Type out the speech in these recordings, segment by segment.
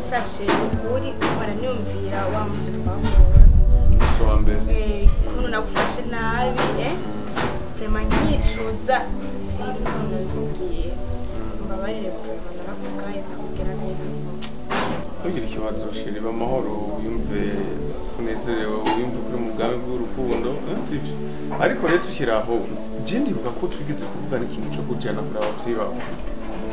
Gusa chéri, ukuri mpora niyumvira wa musi twahura. Umunsi wa mbere. Ukuntu nagufashe nabi, vraiment nkicuza, sinzi ukuntu nabikubwiye. Mbabarire vraiment, narakugaye, ndakubwira nabi. Ntugire ikibazo chéri, ba amahoro, wiyumve unezerewe, wiyumve kuri mu bwami bw'urukundo, sibyo? Ariko rero tukiri aho, je ndibuka ko twigeze kuvugana ikintu co kujana kuraba abavyeyi bawe.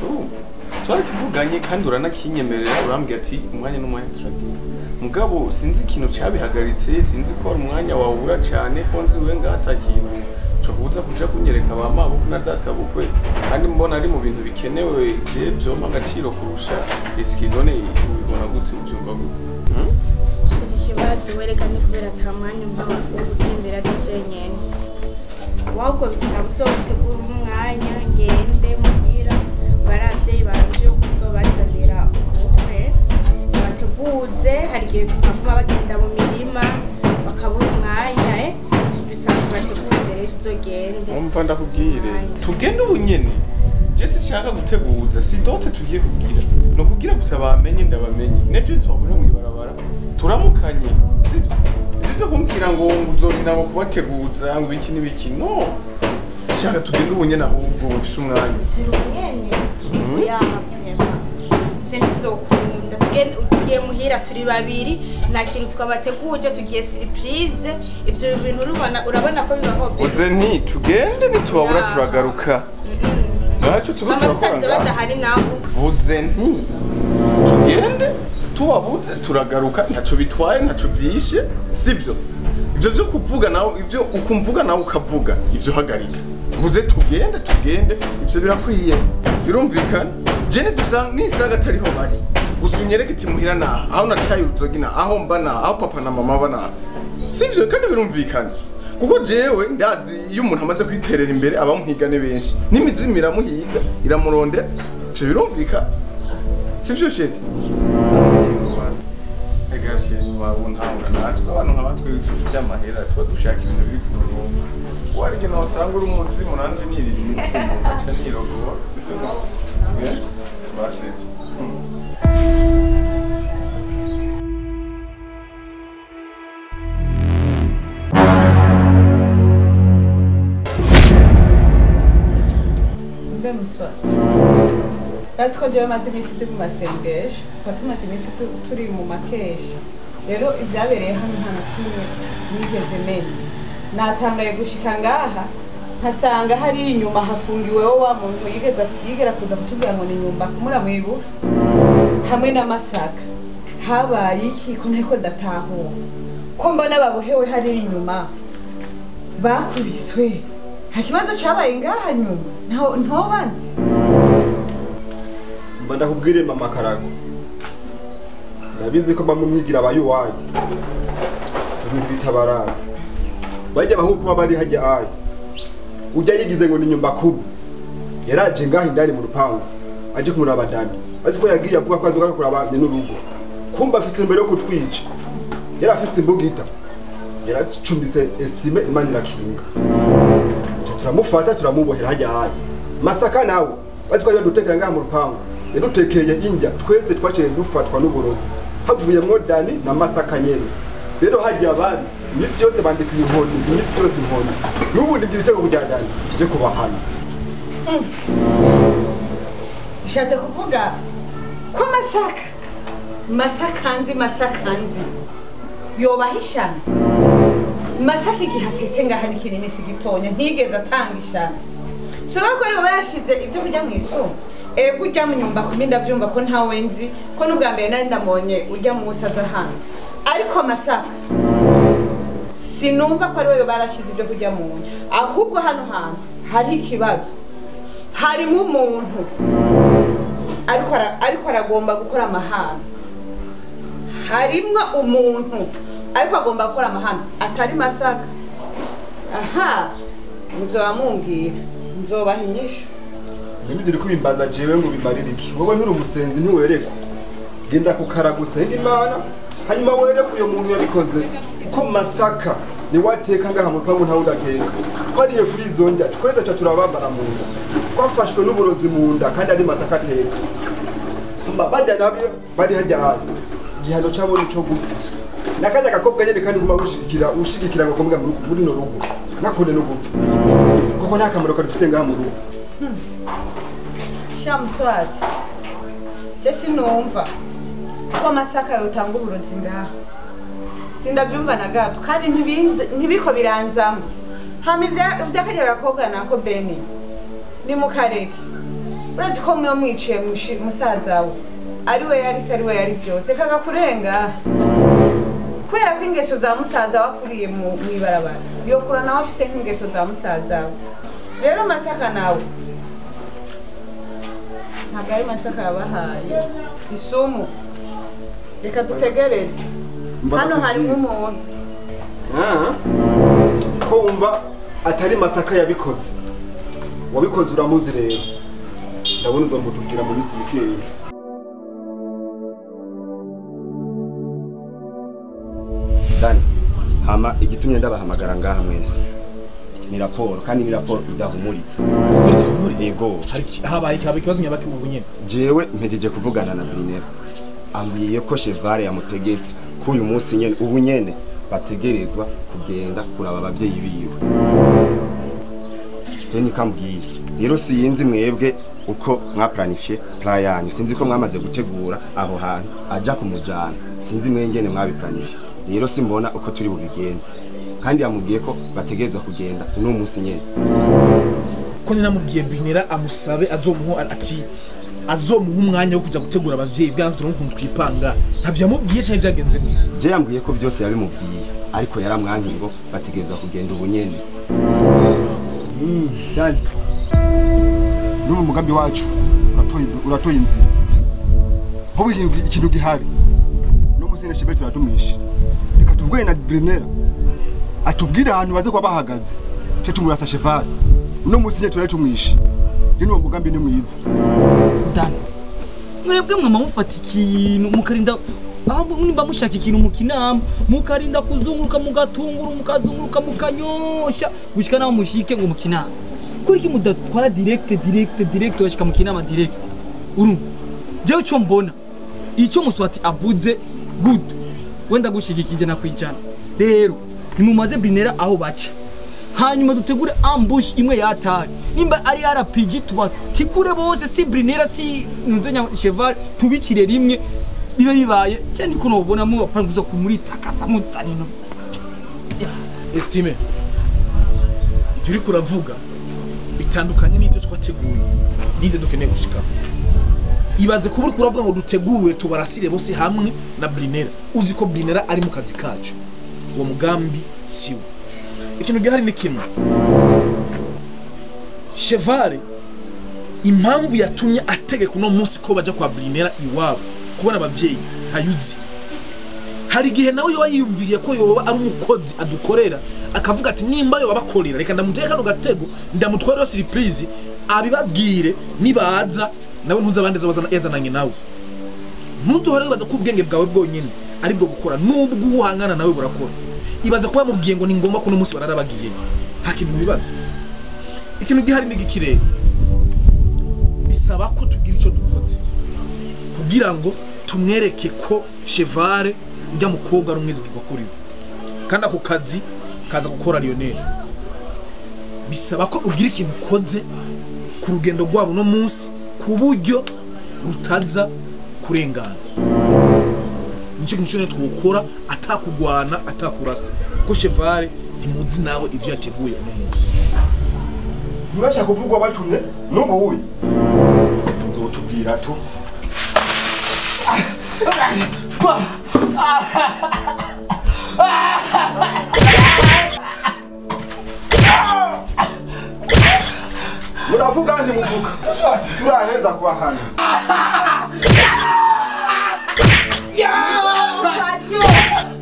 Urumva? Twarakivuganye kandi uranakinyemerera, urambwira ati umwanya n'umwanya turagiye. Mugabo sinzi ikintu cabihagaritse, sinzi ko ari umwanya wawubura cane, ko nzi we ngaha ata kintu cokubuza kuja kunyereka ba mabukwe na data bukwe, kandi mbona ari mu bintu bikenewe je vyompa agaciro kurusha iski. None ubibona gute, uvyumva gute? Chéri, ikibazo wereka ni kubera ata mwanya umpa wo gutembera jenyene. Wahubwo bisaba uzotegura umwanya ngende muhira, bari abavyeyi banje kuzobazanira ubukwe, bateguze. Hari igihe baguma bagenda mu mirima bakabura umwanya, bisaba bateguze rero uzogende. Umva ndakubwire, tugende ubu nyene. Je sinshaka guteguza, si dot tugiye kugira, ni ukugira gusa bamenye ndabamenye. Nejo twahurira mw'ibarabara turamukanye, sibyo? Ibyo byo kumbwira ngo uzorinda ngo kubateguza ngo iki n'ibiki, no shaka tugende ubu nyene, ahubwo ufise umwanya. Chéri, ubu nyene yahapfuye, ivyo ntivyokunda. Tugiye muhira turi babiri, nta kintu twabateguje, tugiye surprise. Ivyo bintu urabona ko bibaho be. Uze nti tugende, nitubabura turagaruka, ntacyo tuba Mama turakora dusanze ngaha. badahari naho? Vuze nti tugende, tubabuze turagaruka, ntaco bitwaye, ntaco vyishe, sivyo? Ivyo vyo kuvuga nawe, ivyo ukumvuga nawe ukavuga, ivyo hagarika. Vuze tugende, tugende, ivyo birakwiye, birumvikana. Je nidusanga nisanga atariho bari, gusa unyereke iti muhira naha, aho nataye uruzogi naha, aho mba naha, aho papa na mama ba naha, sivyo? Kandi birumvikana, kuko jewe ndazi iyo umuntu amaze kwiterera imbere abamuhiga ni benshi, n'imizimu iramuhiga, iramurondera. Ivyo birumvikana, sivyo chéri? Ega chéri, wabona natwe abantu nka batwe dufite amahera tuba dushaka ibintu biri ku murongo. Wari igihe wasanga uri umuzimu, nanje nirira imizimu nkaca nirogora, sivyo? Eh? Basi. Mbe muswati, urazi ko jewe maze iminsi turi mu masengesho, tuba tumaze iminsi turi mu makesha. Rero ibyabereye hano nta na kimwe nigeze menya. Natangaye gushika ngaha nkasanga hari inyuma hafungiweho wa muntu yigeza yigera kuza kutubwira ngo ni nyumba muramwibuka, hamwe n'amasaka. Habaye iki ko nteko ndatahura ko mbona babohewe hari inyuma bakubiswe? Nta kibazo cabaye ngaha nyuma ntobanze? Mba ndakubwire mama Karago, ndabizi ko bamwe mwigira abayuwayi, ibintu bitabarara. Bajya abahungu kuba bari hajya ayi, ujya yigize ngo ni nyumba kubu, yaraje ngaho indani mu rupangu aje kumuraba Dani, azi ko yagiye avuga ko azogaruka kuraba n'urugo, kumba afise imbere yo kutwica. Yari afise imbugita, yaracumbise estime, Imana irakinga. Turamufata, turamubohera hajya ayi. Masaka nawe bazi ko yadutekera ngaha mu rupangu, yadutekeye indya, twese twaciye dufatwa n'uburozi, havuyemwo Dani na Masaka nyene. Rero hajya bari iminsi yose bandika inkoni, iminsi yose inkoni. N'ubundi ibyo ibitego bya Dani je kubahana. Bishatse kuvuga ko Masaka nzi, Masaka nzi yobaha ishano. Masaka igihe atetse ngaha ni kinini, si gitonya, ntigeze atanga ishano. Bishobora ko aribo bayashize ibyo kurya mu isumu. Ego, ujya mu nyumba kumi ndabyumva ko ntawe nzi, ko n'ubwa mbere nari ndamubonye ujya mu aza hano, ariko Masaka sinumva ko ariwe barashize ibyo kurya mu nda. Ahubwo hano hantu hari ikibazo, harimo umuntu ariko aragomba gukora amahano. Harimwo umuntu ariko agomba gukora amahano atari Masaka. Aha muzoba mumbwira, nzobaha inyishu. Ntibigire ko bimbaza jewe ngo bimarire iki. Wowe nturi umusenzi, ntiwerekwa. Genda kukaraga usenge Imana, hanyuma wereke uyo muntu yabikoze, kuko Masaka niwe ateka ngaha mu rupangu, ntawe udateka. Twariye kuri izo ndya twese, ca turabambara mu nda, twafashwe n'uburozi mu nda, kandi ari Masaka ateka. Bajya nabyo bari harya hantu igihano cyabo ni cyo gupfa nakajya gakobwa nyene kandi guma ushigikira ngo kombwa muri no rugo nakone no gupfa kuko nta kamaro kadufite ngaha mu rugo. Sha Muswati, je sinumva ko Masaka yotanga uburozi ngaha, sindabyumva na gato kandi ntibiko biranzamo. Hama ivy'akajya gakobwa nako Beni ni mukareke, urazi ko mwe mwiciye musaza we ari we yari se ari we yari byose kagakurenga kubera ko ingeso za musaza wakuriye mu ibarabara yokura nawe afise nk'ingeso za musaza we. Rero Masaka nawe ntabwo ari Masaka yabahaye isumu, reka dutegereze hano harimo umuntu ko wumva atari Masaka yabikoze, wabikoze uramuzi rero ndabona uzomutubwira mu minsi mikeya. Dani, hama igitumye ndabahamagara ngaha mwese ni raporo kandi ni raporo idahumuritse. Yego habaye ikibazo nyabaki ubu nyene. Jewe mpejeje kuvugana na Brinera ambwiye ko Chevale yamutegetse ko uyu munsi nyene ubu nyene bategerezwa kugenda kuraba abavyeyi biwe. Je nikambwiye rero siyinzi mwebwe uko mwaplanifiye plan yanyu, sinzi ko mwamaze gutegura aho hantu aja kumujana, sinzi mwengene mwabiplanifiye rero simbona uko turi bubigenze kandi yamubwiye ko bategerezwa kugenda uno munsi nyene. Ko ninamubwiye Brinera amusabe azomuha ati azomuha umwanya wo kuja gutegura abavyeyi bwanze turonka twipanga, ntavyo yamubwiye cyane byagenze gute? Je yambwiye ko byose yabimubwiye ariko yaramwankiye ngo bategerezwa kugenda ubu nyene. Dani, n'ubu mugambi wacu uratoye inzira hobo ikintu gihari no musine Chevale turatumisha, reka tuvuge na Brinera atubwire ahantu baze kuba bahagaze cyo tumurasa Chevale uno musine turatumwisha. Rino mugambi ni mwiza. Dani, mwebwe mwama mufata ikintu mukarinda aho nimba mushaka ikintu mukinama mukarinda kuzunguruka mugatunguru mukazunguruka mukanyosha gushika naho mushike ngo mukinama. Kuri ki mudatwara direct washika mukinama direct urumva jewe ico mbona ico Muswati avuze good wenda gushigikije na kwijana. Rero nimumaze Brinera aho baca hanyuma dutegure ambush imwe yatari nimba ari RPG tubatikure bose si Brinera si nzenya Cheval tubikire rimwe bibe bibaye cyane ko nobona mu bapanguza kumuri takasa mutsanino. Estime turi kuravuga bitandukanye n'ibyo twateguye n'ibyo dukeneye gushika. Ibaze kuba uri kuravuga ngo dutegure tubarasire bose hamwe na Brinera, uzi ko Brinera ari mu kazi kacu, uwo mugambi siwo. Ikintu gihari ni kimwe, Chevale impamvu yatumye ategeka uno munsi ko baja kwa Brinera iwabo kubona abavyeyi ntayuzi. Hari igihe nawe yoba yiyumviriye ko yoba ari umukozi adukorera akavuga ati nimba yoba bakorera reka ndamutege kano gatego ndamutware surprise abibabwire nibaza nawe ntuza abandi yazananye nawe. Ntuzohore wibaza ko ubwenge bwawe bwonyine aribwo gukora nubwo uhangana nawe burakora. Ibaza kuba mubwiye ngo ni ngombwa ko uno munsi bararabagiye nta kintu bibaza. Ikintu gihari ni gikirere bisaba ko tugira ico dukoze kugira ngo tumwereke ko Chevale ujya mukobwa ari umwizigirwa kuri we kandi ako kazi kaza gukora Lionel. Bisaba ko ugira ikintu ukoze ku rugendo rwabo no munsi ku buryo rutaza kurengana. Nicyo kintu cyone twokora atakugwana atakurasa ko Chevale ntimuzi nawe ivyo yateguye uno munsi. Ntibashaka kuvugwa batumye n'ubu wuye nzotubwira tu. Muravuga ndi muvuga turaheza kubahana.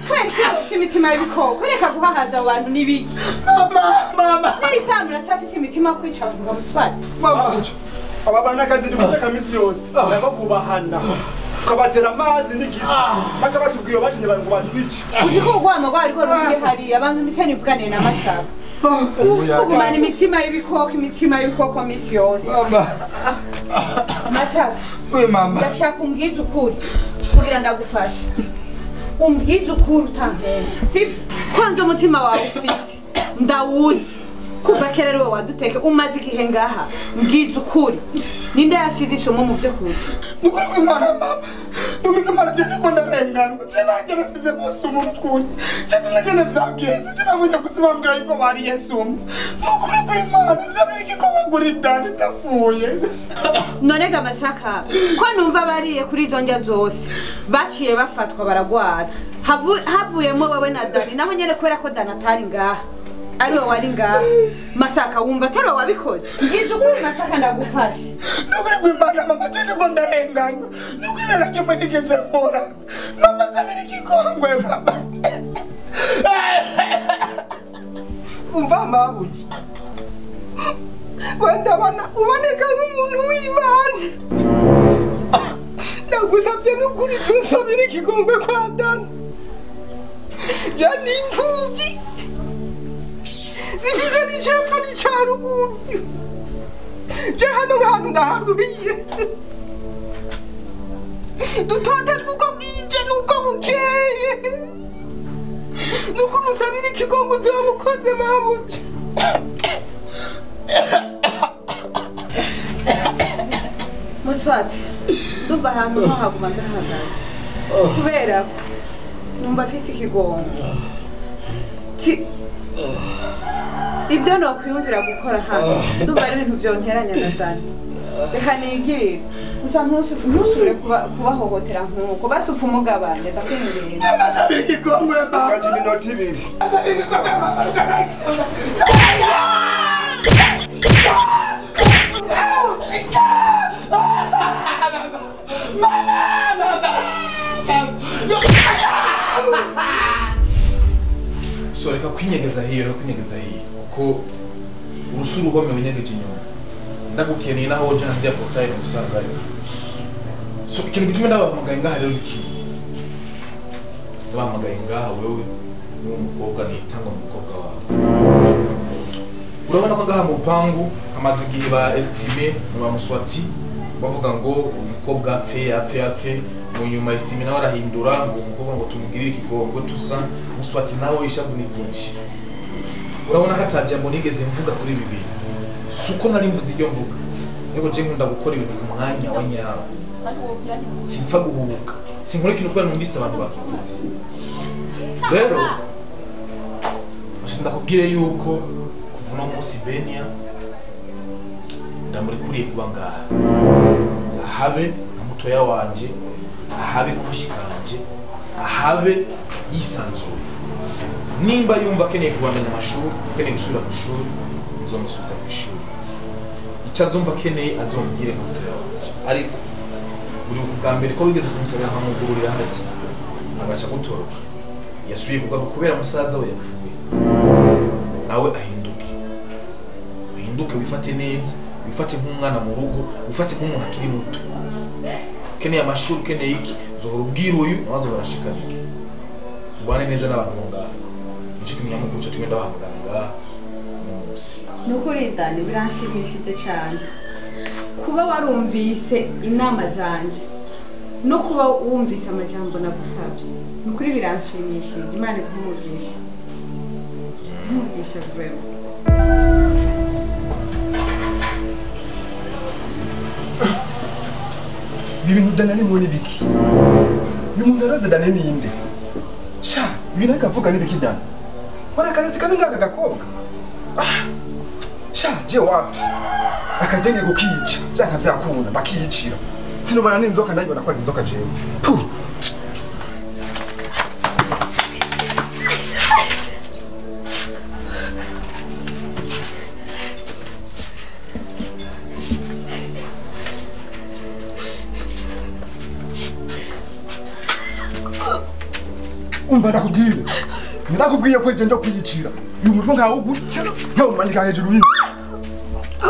Kweri imitima y'ibikoko reka guhahaza abantu nibiki. Mama nayisanga uracafise imitima kwica abantu ngo Muswati. Mama aba bana kazi dufise kamisi yose nako kubahana tukabatera amazi n'igiti bakabatubwira batumye ngo batwice. Uzi ko urwamo rwari rwo ruri hariya abantu imiseni ivugane na Masaka kugumana imitima y'ibikoko misi yose. Mama Masaka. We mama. Ndashaka umbwize ukuri kugira ndagufashe. Umbwize ukuri utangenda. Sibyo? Kwanza umutima wawe ufise ndawuzi. Kuva kera ariwe waduteke umaze igihe ngaha. Mbwize ukuri. Ninde yasize isomo mu vyo kurya? Nukuri kw'Imana mama. Nukuri kw'Imana je ndiko ndarenganwa. Je nanjye nasize bose umurukuri. Je sinigene vyagenze. Je nabonye kuzibambwira yuko bariye sumu. Nukuri kw'Imana sabira igikorwa kuri Dani ndapfuye. None ga Masaka, ko numva bariye kuri izo ndya zose baciye bafatwa baragwara. Havuyemo wewe na Dani, naho nyene kubera ko Dani atari ngaha ariwe wari ngaha. Masaka wumva atari wowe wabikoze. Ngize ukuri Masaka ndagufashe. Nukuri kw'Imana mama je ndiko ndarenganwa. Nukuri narakimwe nigeze nkora. Mama sabira ikikongwe mama. Umva mabuji. Wandabana uboneka nk'umuntu w'Imana. Ndagusabye n'ukuri tunsabire ikigongwe kwa Dani. Je ni imfuvyi. Sifise n'icepfo n'ica ruguru. Je hano hantu ndaharuhiye. Dutotejwe uko bwije n'uko bukeye. Nukuri usabire ikigongwe uzoba ukoze mabuji. Muswati, ndumva ahantu nko haguma ndahagaze. Kubera ko numva mfise ikigongo. Ibyo nokwiyumvira gukora hano, ndumva ari ibintu vyonteranya na Dani. Reka nigire. Gusa ntusubire kubahohotera nk'uko. Basi upfa umugabane, ndakwinginze. Sabira ikigongwe mama. Kaje iminota ibiri. Sabira ikigongwe mama. So reka kwinyegeza hiyo, reka kwinyegeza hiyo kuko urusuru ruhome winyegeje inyuma. Ndagukeneye naho woje hanze ya portail gusangayo. So ikintu gituma ndabahamagaye ngaha rero niki? Ndabahamagaye ngaha wewe n'uwo mukobwa nitanga umukobwa wawe. Urabona ko ngaha mu rupangu hamaze igihe ba Estime na ba Muswati bavuga ngo umukobwa apfe apfe apfe, mu nyuma Estime nawe arahindura ngo umukobwa ngo tumugirire ikigongo tusa. Muswati nawe ishavu ni ryinshi. Urabona ko atajambo nigeze mvuga kuri ibi bintu. Suko nari mvuze ibyo mvuga. Ariko je nkunda gukora ibintu ku mwanya wa nyawo. Simpfa guhubuka. Sinkora ikintu kubera numvise abantu bakivuze. Rero ndakubwire yuko kuva uno munsi Benia ndamurekuriye kuba ngaha. Ahabe nka mutoya wanje, ahabe nk'umushikanje, ahabe yisanzuye. Nimba yumva akeneye kubandanya amashuri, akeneye gusubira ku ishuri, nzomusubiza ku ishuri. Icyo azumva akeneye azombwire nka mutoya wanje. Ariko buri bwa mbere ko wigeze kumusabira nkamugururira hajya agaca gutoroka. Yasubiye kugaruka kubera musaza we yapfuye. Nawe ahinduke. Uhinduke wifate neza, wifate nk'umwana mu rugo, wifate nk'umuntu akiri muto. Ukeneye amashuri, ukeneye iki, uzohora ubwira uyu, nawe azohora ashikamye. Ubane neza n'abantu bo ngaha. Nicyo kintu nyamukuru catumye ndabahamagara ngaha uno munsi. Nukuri Dani biranshimishije cyane kuba warumvise inama zanje no kuba wumvise amajambo nagusabye. Nukuri biranshimishije. Imana ikumugisha. Umugisha vraiment. Ibintu Dani arimo ni biki? Uyu muntu aroze Dani ninde? Sha, ibintu ariko avuga ni biki Dani? Mbona akarezi kabi ngaka gakobwa? Ah! Sha, je wapi? Akajenge kukica, byanka byakunda bakiyicira. Sinobana n'inzoka ndayibona ko ari inzoka jewe. Puh! Umva ndakubwiye. Ndakubwiye ko je ndo kwiyicira. Uyu mutwe nkawo guca, nkawumanika hejuru y'inzu.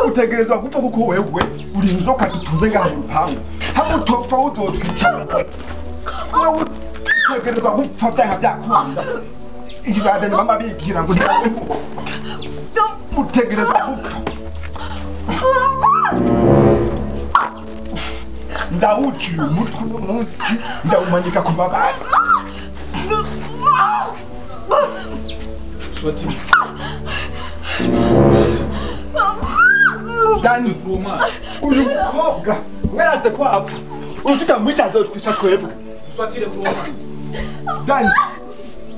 Utegerezwa gupfa kuko wewe uri inzoka dutunze ngaha mu rupangu. Hamwe utopfa uzotwica. Wewe utegerezwa gupfa byanka byakunda. Ibadani mama bigira ngo utegerezwa gupfa. Ndawuciye umutwe uno munsi ndawumanika ku mabara. Swati. Dani, uyu mukobwa mwarase ko apfa. Ututamwisha azotwica twebwe. Swatire kuri uwo mwana. Dani,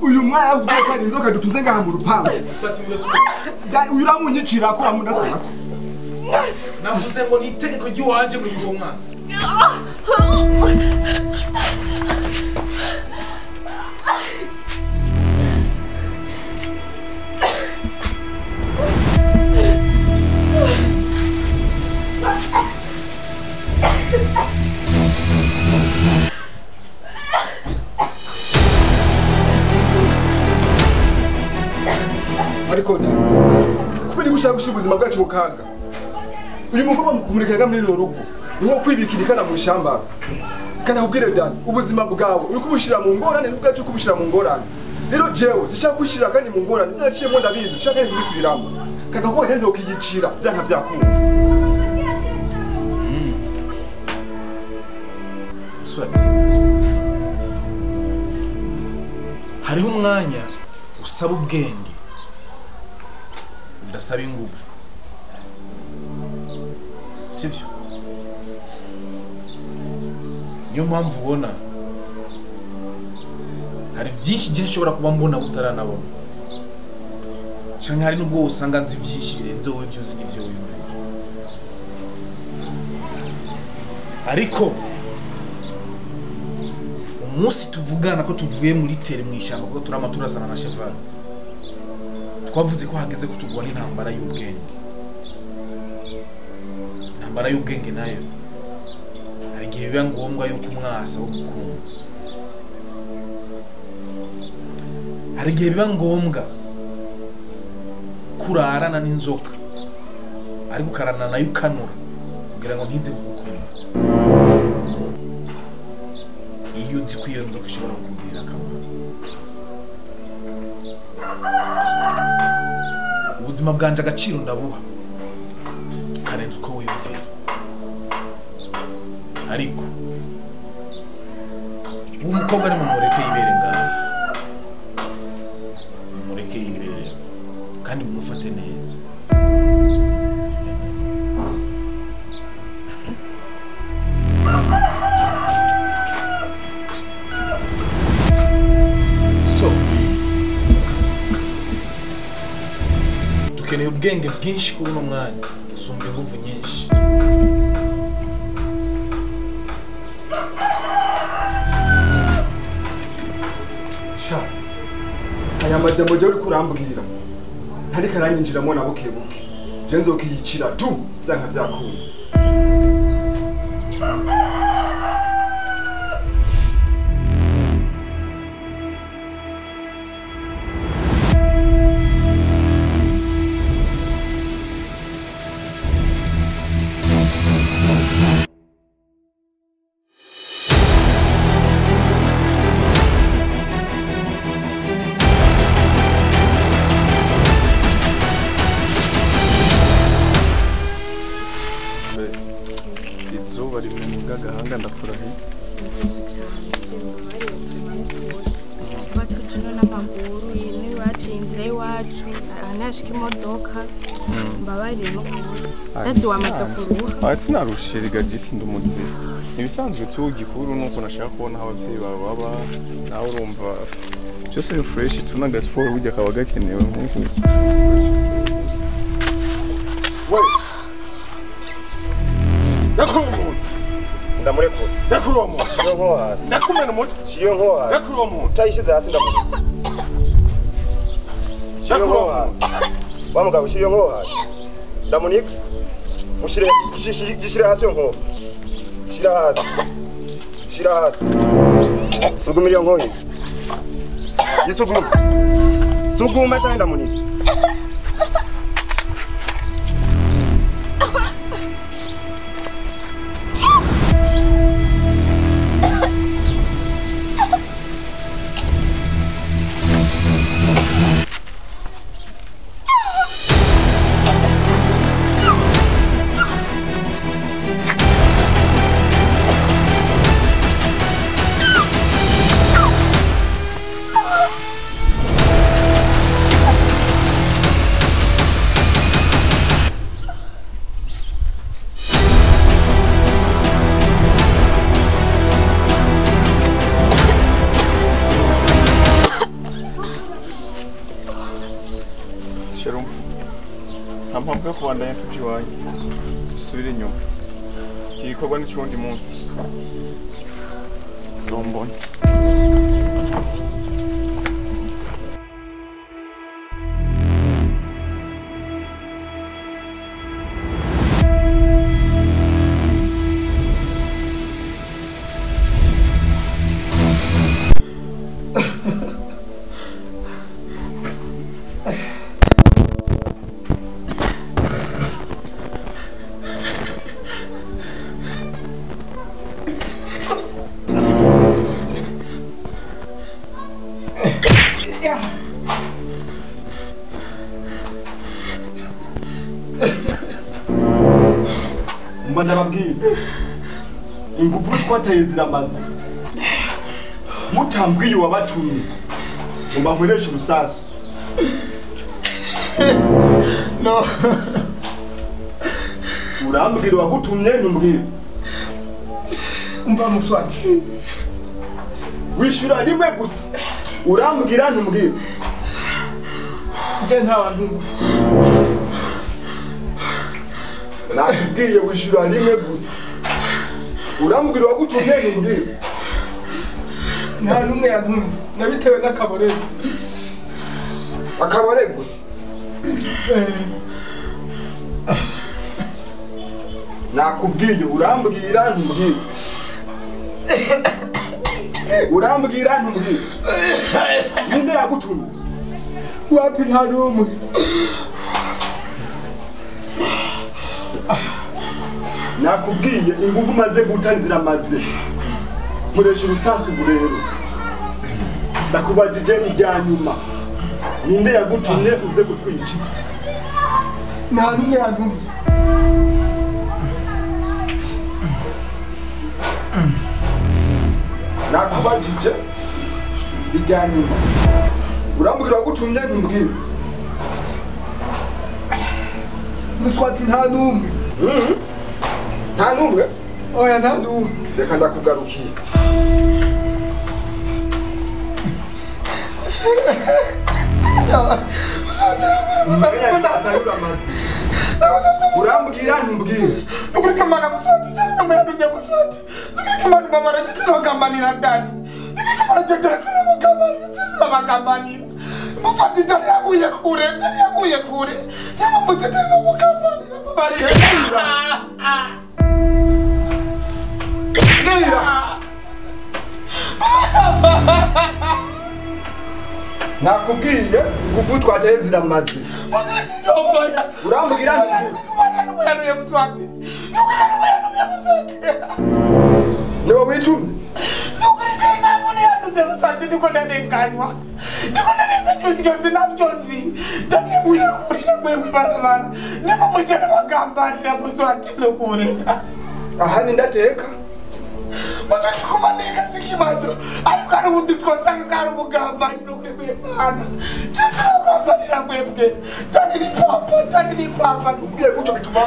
uyu mwana avuga ko ari inzoka dutuze ngaha mu rupangu. Swatire kuri. Dani, uyu uramunyicira ko uramunasako. Navuze ngo ni itegeko ry'iwanje muri uwo mwana. Ariko Dani, kubera gushaka gushyira ubuzima bwacu mu kaga, uyu mukobwa mukumurikira muri runo rugo ni nko kwibikira ikana mu ishyamba. Kandi akubwire Dani, ubuzima bwawe uri kubushyira mu ngorane n'ubwacu uri kubushyira mu ngorane. Rero jewe sinshaka kwishyira kandi mu ngorane, ibyo naciyemo ndabizi, sinshaka kandi kubisubiramo. Kaka ko wagenda ukiyicira byanka byakunda. Swati, hariho umwanya usaba ubwenge, udasaba ingufu, sibyo? Niyo mpamvu ubona hari byinshi byinshi ushobora kuba mbona utaranabona, canke hari n'ubwo usanga nzi byinshi birenze wowe ibyo uzi n'ibyo wiyumvira. Ariko umunsi tuvugana ko tuvuye muri tere mu ishyamba kuko turama turasana na Cheval, twavuze ko hageze ko tugwana intambara y'ubwenge. Intambara y'ubwenge nayo hari igihe biba ngombwa yuko umwasa w'umukunzi, hari igihe biba ngombwa kurarana n'inzoka ariko ukarana nayo ukanura kugira ngo ntize kugukunda. Iyo uzi ko iyo nzoka ishobora kukugirira akamaro. Ubuzima bwanje agaciro ndabuha karenze uko wiyumvira, ariko uwo mukobwa ari mumureke yibere ngaha, mumureke yibere kandi mumufate neza. So dukeneye ubwenge bwinshi kuri uno mwanya gusumba inguvu nyinshi. Sha, aya majambo je uri kurambwira ntariko aranyinjiramo na buke buke. Je nzokiyicira tu byanka byakunda. Izuba rimwe agahanga ndakurahiye. Batucino n'amaguru n'iwacu inzira y'iwacu ahanashika imodoka mbabarire no ndazi wamaze kuruha. Ah, sinarushiriga jisi ndumuzira. Ibisanzwe tu gikuru nuko nashaka kubona aho abavyeyi bawe baba, nawe urumva byose ni fresh tunaga sport burya kaba gakenewe nk'uku. We Nakuru umuntu. Ndamurekura. Nakuru uwo muntu. Shiyo nko hasi. Ndakumena umutwe. Shiyo nko hasi. Nakuru uwo muntu. Utayishize hasi ndamurekura. Shiyo nko hasi. Wa mugabo shiyo nko hasi. Ndamunika. Mushire gishire hasi yo nko. Shira hasi. Shira hasi. Sugumira iyo nkoyi. Isuguma. Suguma cyane ndamunika. Shalom. Nta mpamvu yo kubandanya tuja iwanyu. Dusubire inyuma. Iki gikorwa ni icy'uwundi munsi. Zombona. Ndababwira ingufu twateye ziramaze mutambwiye wabatumye ngo mbahwereshe urusasu. No. Urambwira wagutumye ntumbwire. Umva Muswati. Wishura rimwe gusa. Urambwira ntumbwire. Je nta wantumye. Nakubwiye wishura rimwe gusa. Urambwira wagutumye ntumbwire. Nta numwe yantumye. Nabitewe n'akaborego. Akaborego? Nakubwiye urambwira ntumbwire. Urambwira ntumbwire. Ninde yagutumye? Wapi nta numwe. Nakubwiye ingufu maze gutanzira maze. Nkoresha urusasu rero. Ndakubajije ijya nyuma. Ninde yagutumye uze gutwica? Nta numwe yantumye. Nakubajije ijya nyuma. Urambwira wagutumye ntumbwire. Muswati nta numwe. Nta numwe? Oya nta numwe. Reka ndakugarukiye. Urambwira ntumbwire. Nukuri mana Muswati cyane yantumye Muswati. Nukuri mana babara cyane Dani. Nukuri mana cyane sinabagambanira sinabagambanira. Muswati Dani yaguye kure, Dani yaguye kure. Yamubutse n'umugambanira babarira. Nakubwiye ingufu twateye ziramaze. Urambwira niwe witumye. Aha ni ndateka. Muswati kumaneka sikibazo ariko ari ubundi twosanga kari umugambanyi n'ukuri kw'Imana. Sinabagambanira mwebwe. Tani ni papa, tani ni papa. Ubwiye gutyo bituma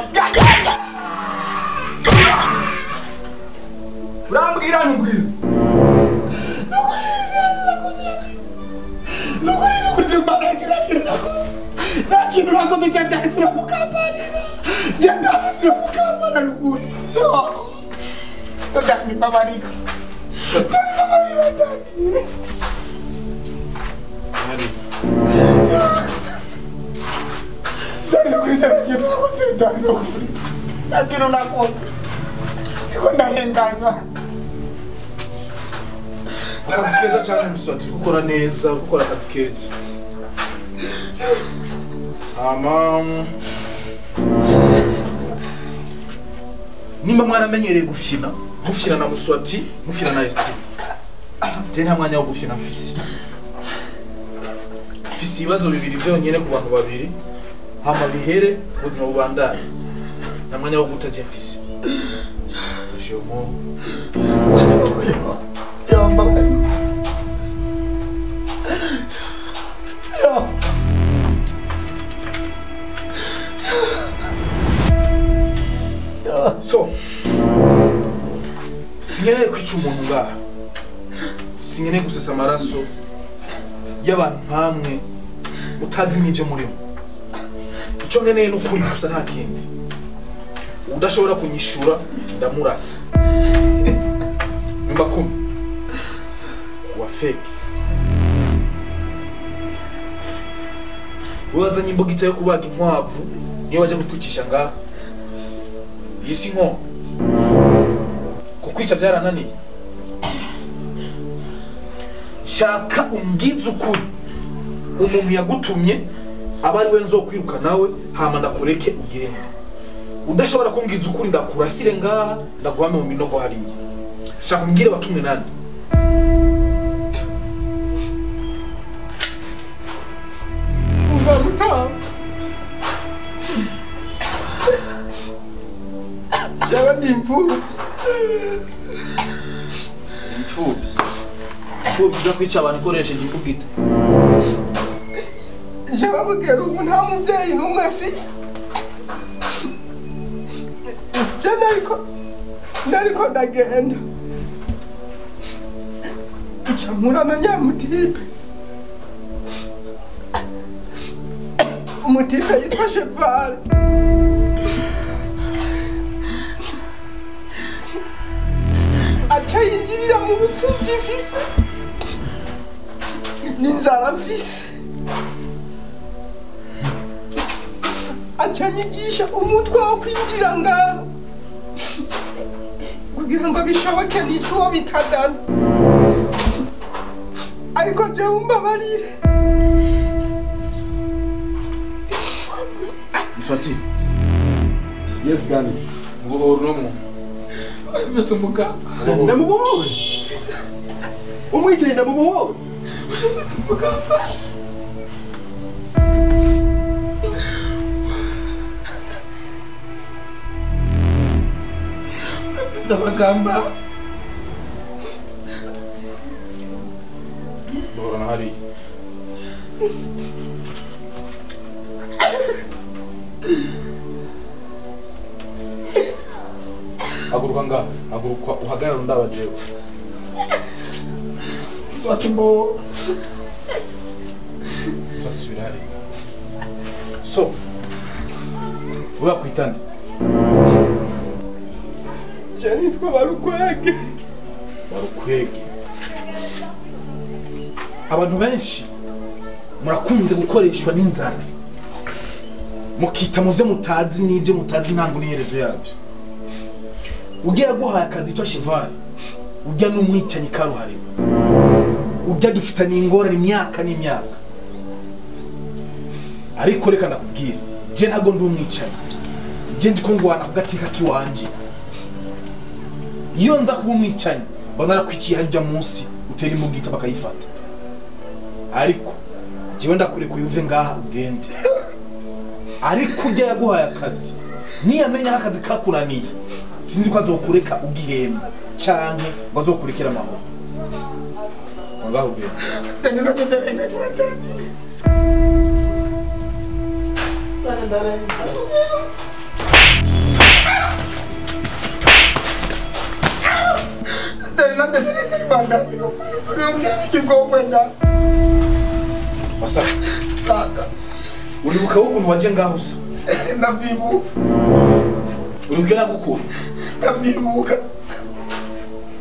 urambwira ntumbwire. Nukuri nukuri kw'Imana kiragira nakoze. Nta kintu nakoze cyatari sinamugambanira. Cyatari sinamugambanira n'ukuri. Dani babarira. Dani babarira Dani. Dani nukuri cyane nakoze Dani nukuri. Nta kintu nakoze. Ndiko ndarenganywa. Akazi keza cyane Muswati, gukora neza, gukora akazi keza. Ama nimba mwaramenyereye gufyina, mufyina na Muswati, mufyina na Estine. Je nta mwanya wo gufyina mfise. Mfise ibibazo bibiri byonyene ku bantu babiri, hama bihere ubuzima bubandanye. Nta mwanya wo guta je mfise. Jomo. So, sinkeneye kwica umuntu ngaha. Sinkeneye gusesa amaraso y'abantu nkamwe mutazi n'ibyo murimo. Icyo nkeneye ni ukuri gusa nta kindi. Udashobora kunyishura ndamurasa. Nyumba kumi wa fake. Wazanye imbugita yo kubaga inkwavu niyo waje gutwicisha ngaha. Iyi si nko kukwica byarananiye. Shaka umbwize ukuri, umuntu yagutumye aba ari we nzokwiruka nawe, hama ndakureke ugende. Udashobora kumbwiza ukuri ndakurasire ngaha, ndaguhame mu minogo hariya. Shaka umbwire watumwe nande. Jewe ndi imfuvyi. Imfuvyi? Imfuvyi uja kwica abantu ukoresheje imbugita? Jewe kugera ubu nta muvyeyi n'umwe mfise. Je nariko ndagenda, ica mpura na nyamutipe. Umutipe yitwa Cheval. Aca yinjirira mu bupfuvyi mfise n'inzara mfise, aca anyigisha umutwe wo kwinjira ngaho kugira ngo bishoboke nice uwo bitadana. Ariko jewe umbabarire. Muswati. Yes, Dani. Nguhora uno muntu. Ndamubohora. Umwicaye ndamubohora. Ndabagamba. Bohora na hariya. Haguruka ngaha, haguruka uhagarare undaba jewe. Swati mbo. Nzasubira hariya. So, uba kwitande. Je nitwa Barukwege. Barukwege. Abantu benshi murakunze gukoreshwa n'inzara, mukita mu byo mutazi n'ibyo mutazi ntango n'iherezo yabyo. Ujya yaguhaye akazi yitwa Cheval, ujya n'umwicanyi karuhariwe, ujya dufitanye ingorane imyaka n'imyaka. Ariko reka ndakubwira, je ntabwo ndi umwicanyi, je ndiko ngwana ku gateka kiwanje. Iyo nza kuba umwicanyi mba narakwiciye harya munsi utera imbugita bakayifata. Ariko jewe ndakurekuye uve ngaha ugende. Ariko ujya yaguhaye akazi niyamenya aho akazi kakuraniye, sinzi ko azokureka ugihema canke ngo azokurekera amahoro. Ngaho ugende. Masa, uribuka ukuntu waje ngaho usa? Ndavyibuka. Uribuka nagukura? Ndavyibuka.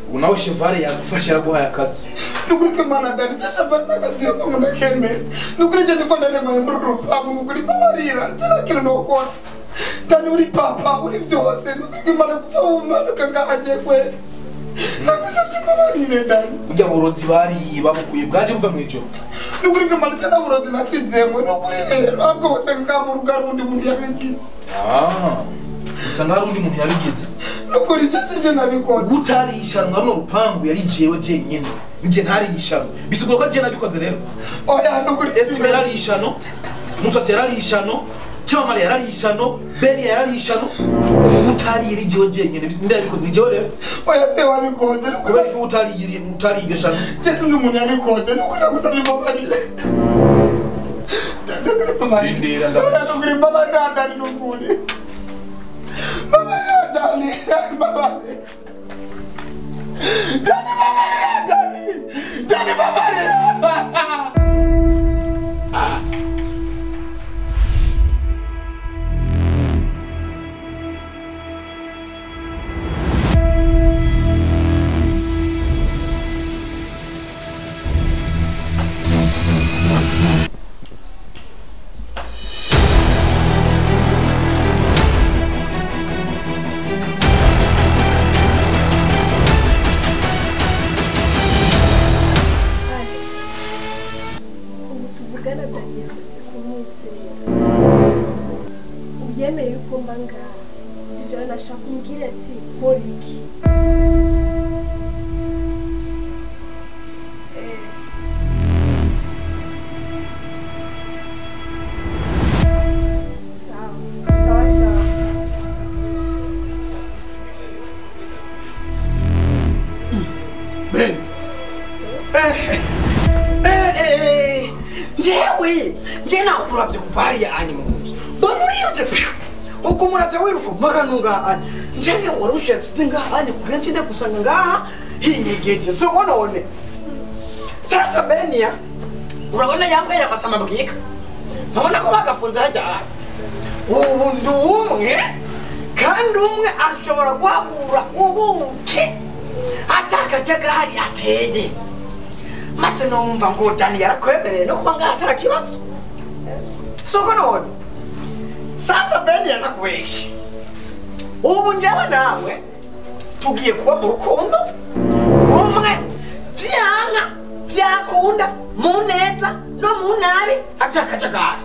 Ubu nawe Cheval yagufashe yaraguhaye akazi. Nukuri ko Imana Dani, je Cheval n'akazi yangu ndakemera. Nukuri je ndiko ndarenganya muri uru rupangu, nukuri mbabarira, nta kintu nokora. Dani uri papa, uri vyose, nukuri ko Imana kuva umanuka ngaha je kwe. Ndagusavye mbabarire Dani. Burya burozi bariye babukuye bwaje buva mw'ijoro. Nukuri ko Imana je nta burozi nasizemwo, nukuri rero ahubwo bose ngaha mu rugo hari uwundi muntu yabigize. Usanga hari undi muntu yabigize. Nukuri je sinje nabikoze. Utarishanwa runo rupangu yari jewe jenyene. Nje ntarishano. Bisigura ko je nabikoze rero. Oya nukuri Estime yararishano, Muswati yararishano, Chamamare yararishano, Beni yararishano. Utari jewe jenyene. Ndabikoze ni jewe rero. Oya se wabikoze nukuri. Kubera ko utari iryo shano. Je sinzi umuntu yabikoze nukuri ndagusabye imbabarire. Nukuri mbabarire. Ndindira ndabona. Nukuri mbabarira Dani nukuri. Mbabarira Dani, mbabarira. Dani mbabarira Dani. Dani mbabarira. yuko mba ngaha. Ibyo nashaka umbwire ati nkora iki. Sawa, sawa sawa. Ben. Njewe, nje nakurabye kuva hariya anye mu nzu. Mbona urirutse pyu. Uko muraza wiruka makanunga anye. Njenge warushatse ngaha anye kugira nsinde kusanga ngaha hinyegeje. So none. Sasa Benia, urabona yambwa ya masama bwika. Urabona ko bagafunze hajya anye. Ubu ndi umwe kandi umwe ashobora guhagura ubuki atakajagari ateye. Maze numva ngo Dani yarakwemereye no kuba ngaha atarakibazo. Soko none. Sasa Beni yanakubeshe. Ubu njyewe nawe tugiye kuba mu rukundo rumwe vyanka vyakunda mu neza no mu nabi atakajagari.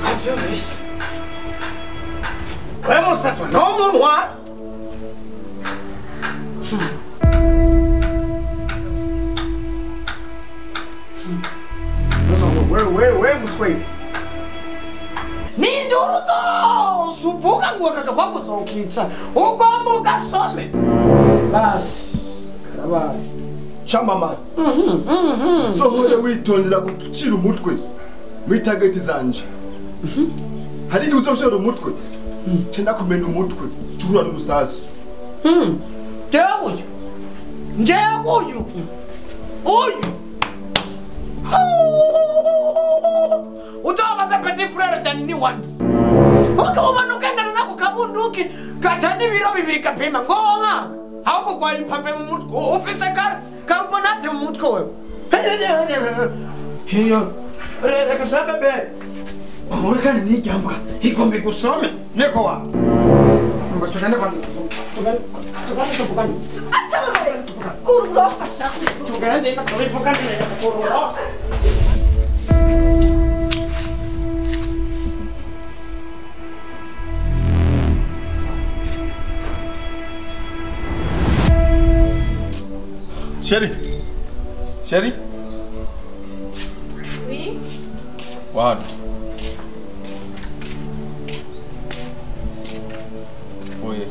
Avyumvise. We musatwa no muntwara. Wewe muswezi. Ninduru zose uvuga ngo akagakwapo zokitsa ugomba ugasome. Basi karabaye. Chamama. Zohore witondera gucira umutwe muri target zanje. Hari igihe uzoshora umutwe. Cenda kumena umutwe cura n'urusasu. Jewe. Jewe uyu. Utabaza petit frère Dani ni once. Ukabona ugendana nako kabunduki katani ibiro bibiri kapima ngo nka ahubwo kwa ipape mu mutwe ufise carbonate mu mutwe wewe. Hiyo reka sababe. Urekane nijambwa igombe gusome niko wa. Ngo tugende kwa tugende tuvugane. Acha mama. Kururofa. Tugende tuvugane kururofa. Chérie. Chérie. Oui. Wow. Voye.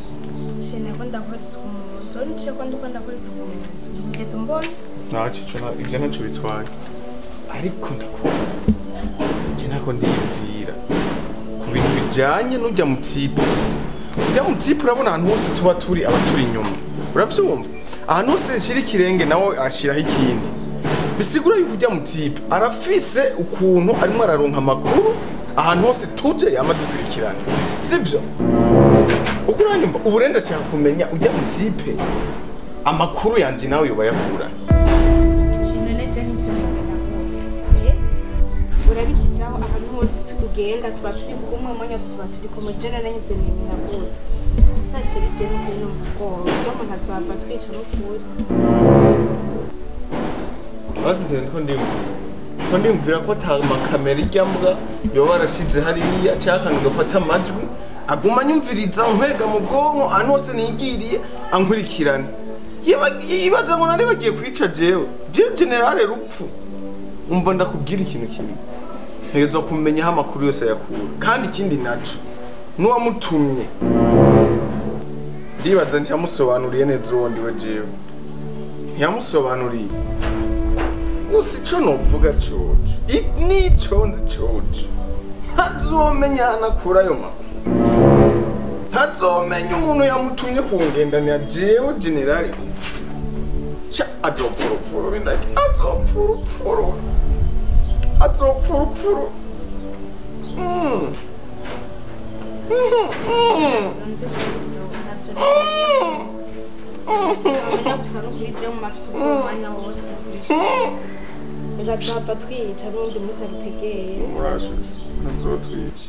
Chérie, nakunda gukora isuku mu nzu. Niciye ko ndikunda gukora isuku mu nzu. Ugeze umbona? Ntacyo ico ivyo ntacyo bitwaye. Ariko ndakunze. Je ntako ndiyumvira ku bintu bijanye n'urya mutipe. Urya mutipe urabona ahantu hose tuba turi abaturi inyuma. Uravyumva? Ahantu hose nshira ikirenge nawe ashiraho ikindi. Bisigura yuko urya mutipe arafise ukuntu arimo araronka amakuru ahantu hose tuje yama dukurikirana. Sivyo? Uko uranyumva ubu rero ndashaka kumenya urya mutipe amakuru yanje nawe yoba yakura. Urabizi cyaho ahantu hose tugenda tuba turi kumwe umwanya wose tuba turi kumwe jera nanyuze mwemera gute. Gusa chérie je nuko numva ubwoba urya muntu azohava atwica n'ukuri. Urazi ko ndiyumvira ndiyumvira ko ata makamera irya mbwa yoba barashize hariya canke akantu gafata amajwi aguma anyumviriza nkwega mu bwonko ahantu hose nigiriye ankurikirana. Yibaza ngo nari bagiye kwica jewe. Jewe generale rupfu. Umva ndakubwira ikintu kimwe. Ntegerezwa kumenya aho amakuru yose yakura. Kandi ikindi naco n'uwamutumye ndibaza ntiyamusobanuriye neza uwo ndiwe jewe. Ntiyamusobanuriye. Gusa ico novuga coco, nico nzi coco, ntazomenya ahantu akura ayo makuru. Ntazomenya umuntu yamutumye kungendanira jewe generale rupfu. Sha azopfa urupfu rubi ndaki azopfa urupfu rubi. Azopfa urupfu rubi. Gusa no kuri jewe mu mafise ubwoba umwanya wose reka tuhava twica n'uwundi munsi abitegeye. Murashushe ntazotwica.